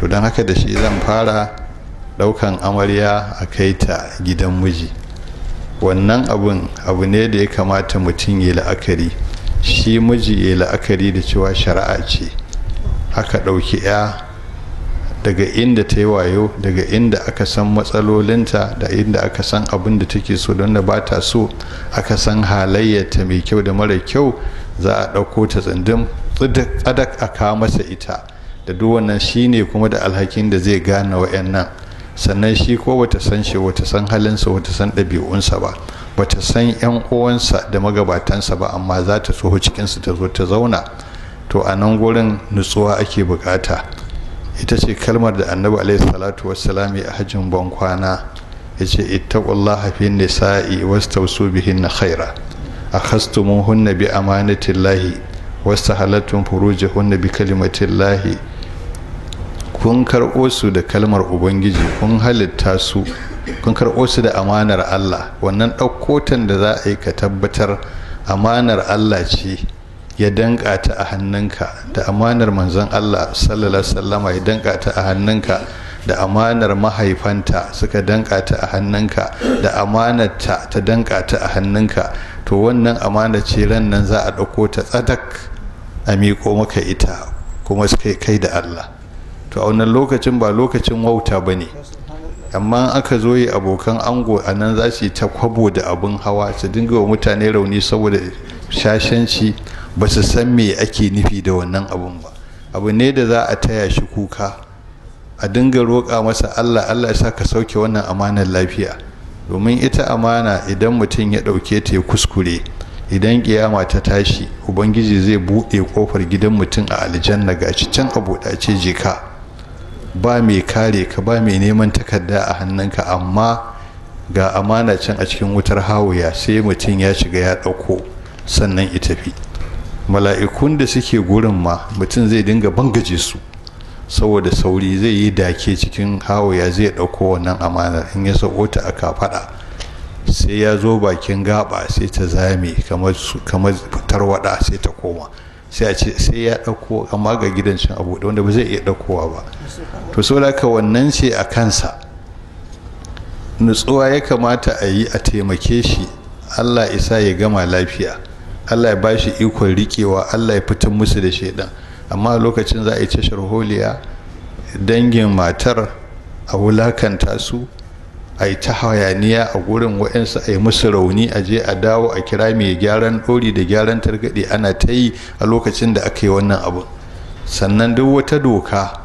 To don haka da shi zan fara daukan amarya a kai ta gidan miji. Wannan abun abu ne da ya kamata mutum ya la'akari, shi miji ya la'akari da cewa shari'a ce. Aka ɗauki ya daga inda ta yi wayo, daga inda aka san matsalolinta, da inda aka san abin da take so don da ba ta so, aka san halayyarta mai kyau da mara kyau, za a ɗauko ta tsindin tsadak a kawo masa ita. Da duk wannan shine kuma da alhakin da zai gane wa'annan. Sannan shi ko bata san shi, bata san halinsa, bata san ɗabi'unsa ba, bata san yan uwansa da magabatansa ba, amma za ta tsoho cikinsu ta zo ta zauna. To a nan gurin nutsuwa ake bukata. Ita ce kalmar da Annabi alaihi salatu wassalam ya hajjin ban kwana, yace ittaqullaha fi nisa'i wastawsu bihinna khaira, akhastumuhunna bi amanatillahi wastahalattum furujahunna bi kalimatillahi. Kun karɓo su da kalmar Ubangiji, kun halitta su, kun karɓo su da amanar Allah. Wannan ɗaukotan da za a yi ka tabbatar amanar Allah ce ya danƙa ta a hannunka, da amanar manzon Allah sallallahu alaihi wasallama ya danƙa ta a hannunka, da amanar mahaifanta suka danƙa ta a hannunka, da amanarta ta danƙa ta a hannunka. To wannan amana ce ran nan za a ɗauko ta tsadak a miƙo maka ita, kuma suka kai da Allah. To a wannan lokacin ba lokacin wauta ba ne, amma aka zo yi abokan ango a nan za su yi ta kwabo da abin hawa, su dinga wa mutane rauni saboda shashanci, ba su san me ake nufi da wannan abun ba. Abu ne da za a taya shi kuka, a dinga roƙa masa Allah, Allah ya sa ka sauke wannan amanar lafiya. Domin ita amana idan mutum ya ɗauke ta ya kuskure, idan kiyama ta tashi Ubangiji zai buɗe ƙofar gidan mutum a aljanna, gashi can a buɗe ce jika, ba mai kare ka, ba mai neman takarda a hannunka, amma ga amana can a cikin wutar hawaya, sai mutum ya shiga ya ɗauko sannan ya tafi. Mala'ikun da suke gurin ma mutum zai dinga bangaje su saboda sauri, zai yi dake cikin hawaya zai ɗauko wannan amanar. In ya sako ta a kafaɗa, sai ya zo bakin gaba sai ta zame kamar tarwaɗa, sai ta koma, sai a ce sai ya ɗauko, amma ga gidan cin abu wanda ba zai iya ɗaukowa ba. To saboda haka wannan ce a kansa nutsuwa ya kamata a yi, a taimake shi, Allah isa ya gama lafiya, Allah ya bashi ikon riƙewa, Allah ya fitar musu da shaidan. Amma lokacin za a yi tashar holiya, dangin matar a wulakanta su, a yi ta hayaniya a gurin, wa'yansu a yi musu rauni, a je a dawo a kira mai gyaran ɗori da gyaran targaɗe, ana ta yi a lokacin da aka yi wannan abu. Sannan duk wata doka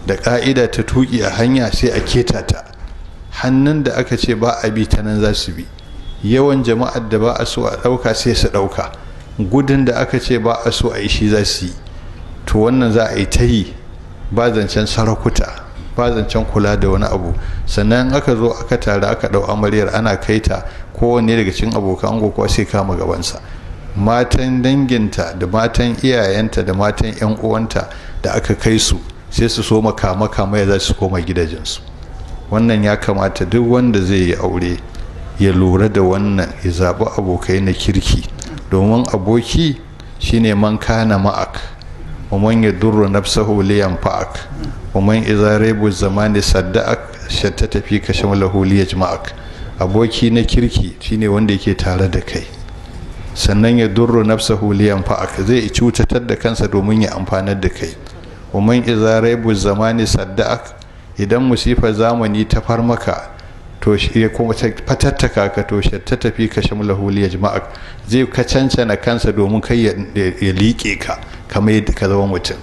da ƙa'ida ta tuƙi a hanya sai a keta ta. Hannun da aka ce ba a bi ta nan za su bi, yawan jama'ar da ba a so a ɗauka sai su ɗauka, gudun da aka ce ba a so a yi shi za su yi. To wannan za a yi ta yi, ba zancen sarakuta, ba zancen kula da wani abu. Sannan aka zo aka tare aka ɗau amaryar ana kai ta, kowanne daga cikin abokan ango kuwa sai kama gabansa. Matan danginta da matan iyayenta da matan yan uwanta da aka kai su sai su soma kama kama ya za su koma gidajensu. Wannan ya kamata duk wanda zai yi aure ya lura da wannan, ya zaɓi abokai na kirki. Domin aboki shine man kana ma'ak wa man yadurru nafsahu liyanfa'ak wa man idza raibu zamani sadda'ak shattata fi kashamlahu liyajma'ak. Aboki na kirki shine wanda yake tare da kai, sannan ya durru nafsahu liyanfa'ak, zai cutatar da kansa domin ya amfanar da kai. Wa man idza raibu zamani sadda'ak, idan musifar zamani ta far maka to shi kuma fatattaka ka, to shattata fi kashamlahu liyajma'ak, zai ka cancana kansa domin kai ya liƙe ka kamar yadda ka zama mutum.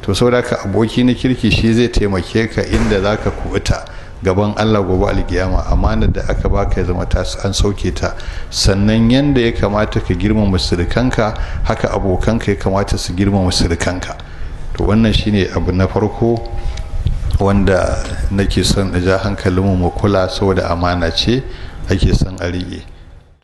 To saboda ka aboki na kirki shi zai taimake ka inda zaka kubuta gaban Allah gobe alkiyama. Amanar da aka baka ya zama ta an sauke ta. Sannan yanda ya kamata ka girmama surukanka, haka abokanka ya kamata su girmama surukanka. To wannan shine abu na farko wanda nake son na ja hankalinmu mu kula, saboda amana ce ake son a riƙe.